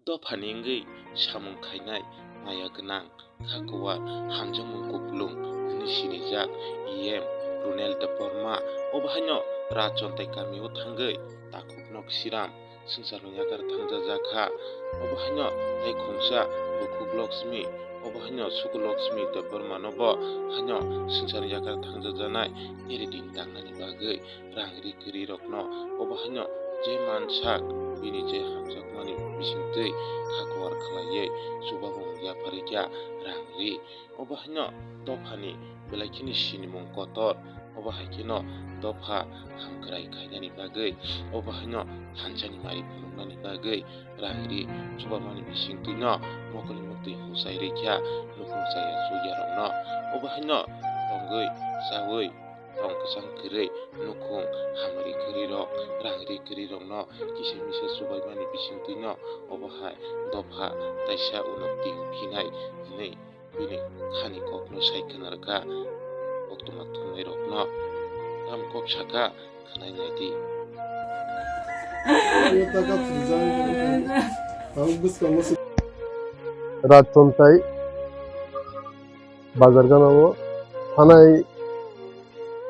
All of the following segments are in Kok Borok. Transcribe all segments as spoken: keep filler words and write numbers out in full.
Dophani wngwi samung khainai maya gwnang kha kuwar hamjakmung kupulung hwnwi sinijak E M Runel Debbarma. Obo haino Rajchontai kamio thangwi takhukno Siram swngcharno yakar thangjajak kha. Obo haino tei khungsa Bukhuk Laxmi, obo haino Suku Laxmi Debbarmanobo haino swngcharno yakar thangjajaknai teri din tangnani bagwi rang ri kwrwi rokno, obo haino je man sak bini je hamjakmani bisingtwi kha kuwar khlaiwi chubamung yapharwi kha rang ri. Obo haino dophani belai kheno sinimung kotor, obo hai kheno dopha hamkrai khainani bagwi, obo haino thansani mari phunuknani bagwi rang ri chubamani bisingtwino mokolni muktwi huchai rwi kha nukhung chaya chukyarokno. Obo haino tongwi chawi tong kwchang kwrwi nukhung hamari kwrwi rok, rang ri kwrwi rokno kisa misa chubaimani bisingtwino obo hai dopha taisa ulo ting phinai hwnwi bini khani kokno sai khna rwkha. Koktwma thumnairokno tam kok sakha khwnai nai di. Rajchontai bazar gana o thanai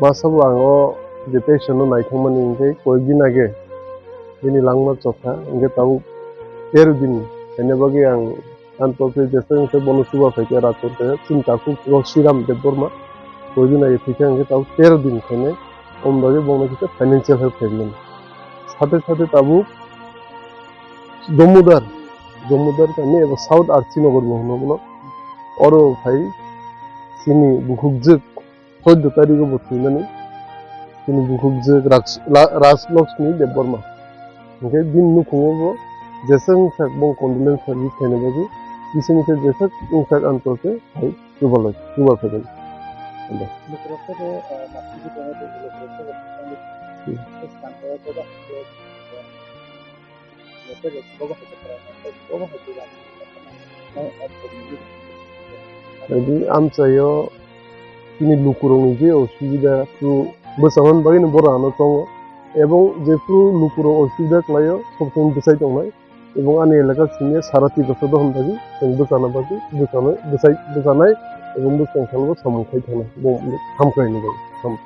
masa bo ang o je patient no naithokmani hwnkhe koyekdin age bini langma chokha, hwnkhe tabuk tero din khaina bagwi ang anto khe jesa wngkhe bono chuba phaikha Rajchontai chini takhuk o Siram Debbarma koyekdin age thwikha, hwnkhe tabuk tero din khainai, omoni bagwi bono kisa financial help khaimani. Sate sate tabuk Damodar, Damodar kami eba South R C Nagar bo hwno bono. Oro phai chini bukhukjwk choddo tarigo bo thwimani. Chini bukhukjwk Raj-, La-, Rajlaxmi Debbarma. Hwnkhe bini nukhungo bo jesa wngsak bong condolence service khaina bagwi, bisingni khe jesa wngsak anto khe phai chubalai, chubal khaidani. Ando. Lukurok khe bo, ah, maptwi khe tongwi tongwi lukurok khe bo thangwi Hmm. Khe skang khe bo bo hai khe, eh, bo khe bo bo hai khe bo bo hai khe Jadi amchaio chini lukurokni je osubida phuru bwchanani bagwino borok ano tongo. Ebong jephuru lukurok osubida khlaio, sob somoi bwchai tongnai. Ebong ani elaka simi sara Tiprasa dohon bagwi chwng bwchana bagwi, bwchanai, bwchai, bwchanai ebong bwchang salbo samung khai thangnai. Bo hamkrai ni bagwi. Ham-,